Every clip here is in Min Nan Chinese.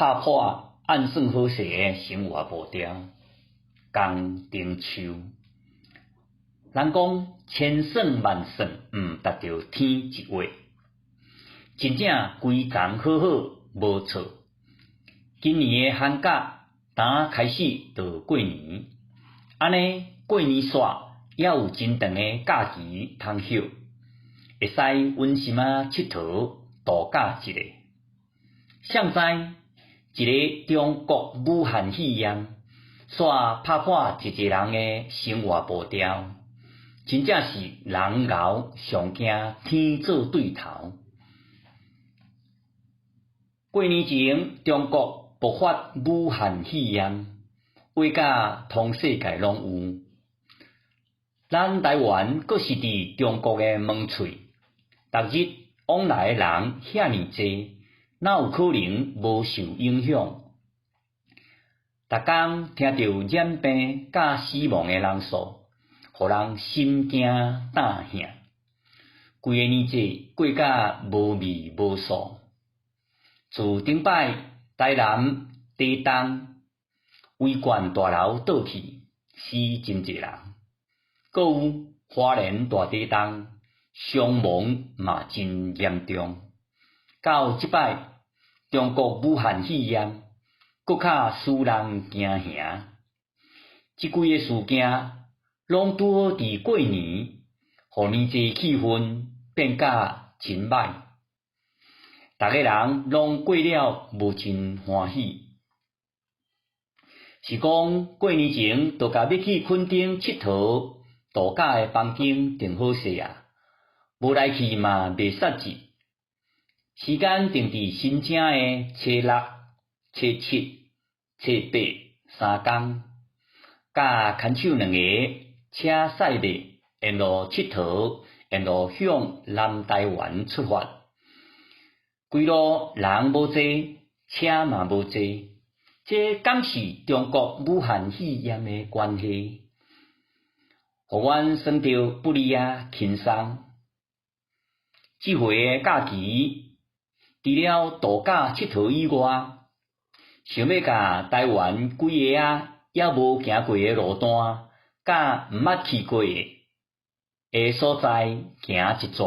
拍破按算好勢的生活步調。江中秋，人講千算萬算，毋達著天一畫，真正規層好好無錯。今年的寒假當開始就過年，按呢過年煞猶有真長的假期通歇，會使溫心仔𨑨迌度假一下。誰知一个中國武漢肺炎，煞拍破濟濟人的生活步調，真正是人𠢕上驚天做對頭。過年前，中國爆發武漢肺炎，話甲通世界攏有。咱台灣閣是佇中國的門喙，逐日往來的人遐爾濟，哪有可能無受影響？逐工聽著染病佮死亡的人數，予人心驚膽嚇。規个年節過甲無味無素。自頂擺台南地動維冠大樓倒去，死真濟人，閣有花蓮大地動，傷亡嘛真嚴重。到這擺中國武漢肺炎，閣較使人驚嚇。這幾个事件攏拄好佇過年，予年節氣氛變甲真歹，逐个人攏過了無真歡喜。是講過年前就共欲去墾丁𨑨迌度假的房間訂好勢啊，無來去嘛袂煞節。時間定佇新正的初六、初七、初八三工，佮牽手兩個車載馬沿路𨑨迌，沿路向南台灣出發。規路人無濟，車嘛無濟，這敢是中國武漢肺炎的關係？予阮算著不離仔輕鬆。這回的假期，除了度假𨑨迌以外，想欲共台灣幾个仔猶無行過的路段，佮毋捌去過的所在行一逝。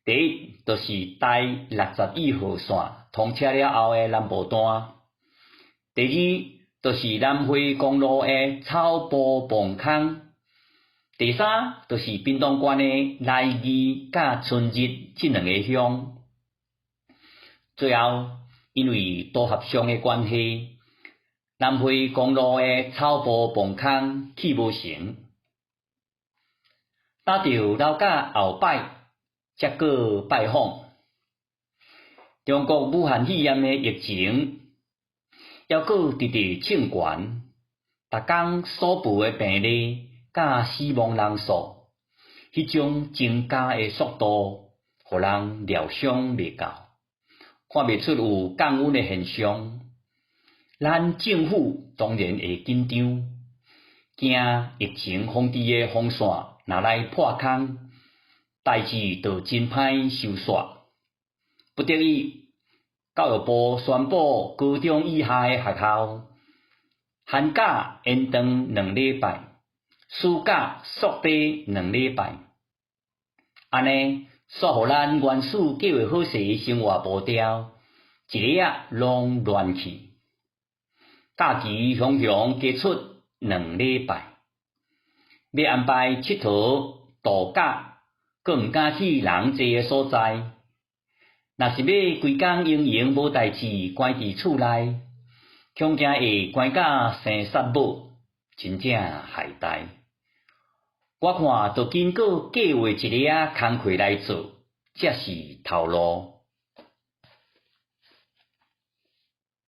第一，就是台61號線通車了後的南部段；第二，就是南迴公路的草埔磅空；第三，就是屏東縣的來義佮春日這兩个鄉。最後，因為都合鄉的關係，南迴公路的草埔磅空去無成，打著老甲後擺，才閣拜訪。中國武漢肺炎的疫情，猶閣直直衝懸，逐工所報的病例佮死亡人數，彼種增加的速度，予人料想袂到，看袂出有降溫的現象。咱政府當然會緊張，驚疫情防治的防線若來破空，代誌就真歹收煞。不得已，教育部宣布高中以下的學校寒假延長2禮拜，暑假縮短兩禮拜。按呢，煞予咱原始計劃好勢的生活步調，一下仔攏亂去。假期雄雄加出兩禮拜，欲安排𨑨迌度假，閣毋敢去人濟的所在。若是欲規工閒閒無代誌，關佇厝內，恐驚會關甲生捒某，真正害代。我看著經過計劃一下仔工課來做，才是頭路。